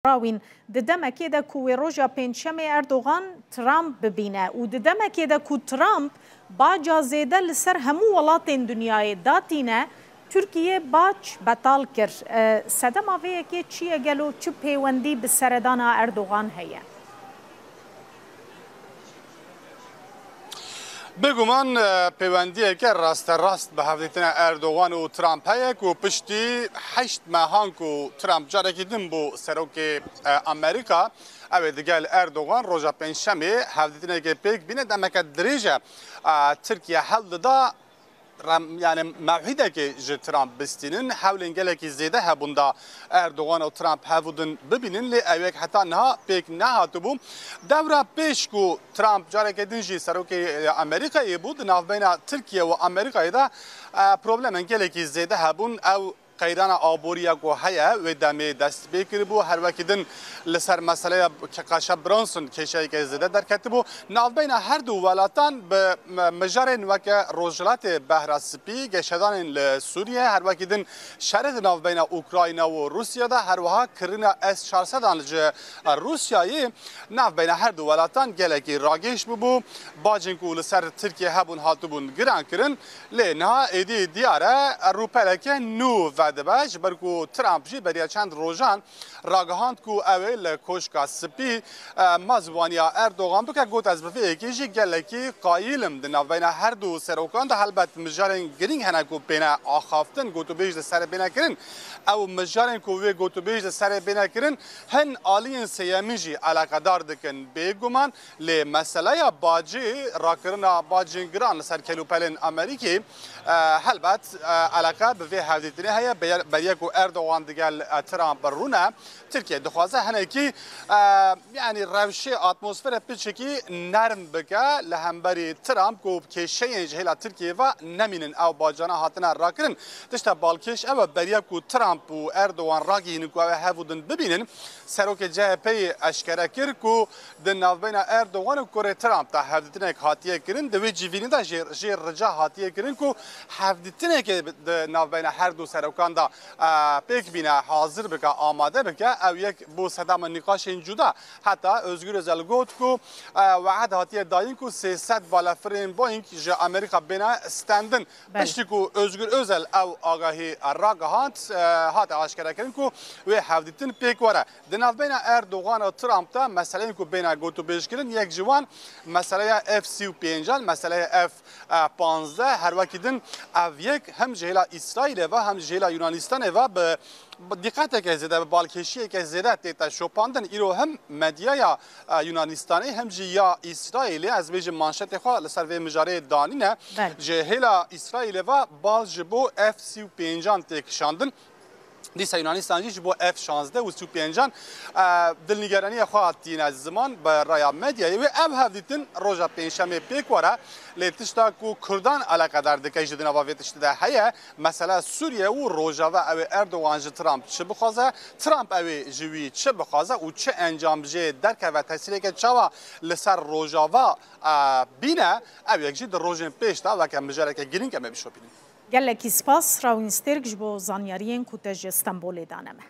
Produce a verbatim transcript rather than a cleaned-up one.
Rawîn, di demekê de ku wê roja pêncşemê Erdogan Trump bibîne û di demekê de ku Trump baca zêde li ser hemû welatên dinyayê datîne, Tirkiye bac betal kir. E, sedema vê yekê çi ye gelo, çi pêwendî bi seredana Erdogan heye? Bêguman, e, pêwendiyeke rasterast bi hevdîtina Erdogan û Trump heye ku piştî heşt mehan ku Trump carekî din bû serokê, e, Amerîka, ew ê digel Erdogan roja pêncşemê hevdîtinekê pêk bîne, demeke dirêj e, e, Tirkiye hewl dida rem-, yani mewhîdekê ji Trump bistînin, hewlên gelekî zêde hebûn da Erdogan û Trump hev û din bibînin, lê ew yek heta niha pêk nehatibû. Dewra pêş ku Trump careke din jî serokê, e, Amerîkayê bû, di navbeyna Tirkiye û Amerîkayê de, e, problemên gelekî zêde hebûn. Ew qeyrana aboriya ku heye, wê demê dest pê kiribû. Her wekî din li ser meseleya Keqaşa Bronson kêşeyeke zêde derketibû. Navbeyna her du welatan bi me-, mijarên weke Rojhilatê Behra Spî, geşedanên li Sûriye, her wekî din şerê di navbeyna Ukrayna û Rûsya de, her wiha kirina S çar sedan ji Rûsyayê navbeyna her du welatan gelekî ragêş bûbû. Bacên ku li ser Tirkiye hebûn, hatibûn girankirin. Lê niha êdî diyar e, rûpeleke nû vedibe, ji ber ku Trump jî beriya çend rojan ragihand ku ew ê li Koşka Spî, e, mezwaniya Erdogan bike. Got, ez bi vê yekê jî gelekî qayîl im. Di navbeyna her du serokan de helbet mijarên girîng hene ku bêne axaftin, gotûbêj li ser bêne kirin. Ew mijarên ku wê gotûbêj li ser bêne kirin, hin aliyên sêyemîn jî eleqedar dikin. Bêguman, lê meseleya bacê, rakirina bacên giran li ser kelûpelên Amerîkê, e, helbet, e, eleqe bi vê hevdîtinê heye. Ber-, beriya ku Erdogan digel, e, Trump rûne, Tirkiye dixwaze hinekî, e, yani rewşê, atmosfere piçekî nerm bike li hemberî Trump, ku kêşeyên ji hêla Tirkiyeyê ve nemînin. Ew bacana hatine rakirin. Tişta balkêş ew e, beriya ku Trump û Erdogan ragihînin ku ew ê hev û din bibînin, serokê C H P'yê eşkere kir ku di navbeyna Erdogan û kurê Trump de hevdîtinek hatiye kirin. Di wê civînê de jê, jê rica hatiye kirin ku hevdîtinekê di navbeyna her du serokan de, e, pêk bîne, hazir bike, amade bike. Ew yek bû sedama nîqaşên cuda. Heta Özgür Özel got ku, e, we'd hatiye dayîn ku sê sed balefirên Boeing ji Amerîka bêne stendin. Belê. Piştî ku Özgür Özel ew agahî ragihand, e, hate aşkerekirin ku wê hevdîtin pêk were. Di navbeyna Erdogan û Trump de meseleyên ku bêne gotûbêjkirin, yek ji wan meseleya F sî û pêncan, meseleya F panzdeh, her wekî din ev yek hem ji hêla Îsraîlê ve hem ji hêla Yunanistanê ve bi, bi dîqeteke zêde, bi balkêşiyeke zêde tête şopandin. Îro hem medyaya, e, Yunanistanê hem jî ya Îsraîlê, ez bêjim manşetê xwe li ser vê mijarê danîne. Belê. Ji hêla Îsraîlê ve bal ji bo F sî û pêncan tê kişandin. Dîsa Yunanîstan jî ji bo F şazdeh û sî û pêncan, e, dilnîgeraniya xwe hat tîne ziman bi raya medyayê. Wê ev hevdîtin roja pêncşemê pêk were, lê tişta ku Kurdan eleqedar dike jî di nava vê tiştî de heye. Mesela Sûriye û Rojava, ew ê Erdogan ji Trump çi bixwaze, Trump ew ê ji wî çi bixwaze û çi encam jê derkeve, tesîreke çawa li ser Rojava, e, bîne, ew yek jî di rojên pêş de weke mijareke girîng em ê bişopînin. Gelekî spas, Rawîn Stêrk, ji bo zanyariyên ku te ji Stenbolê dane me.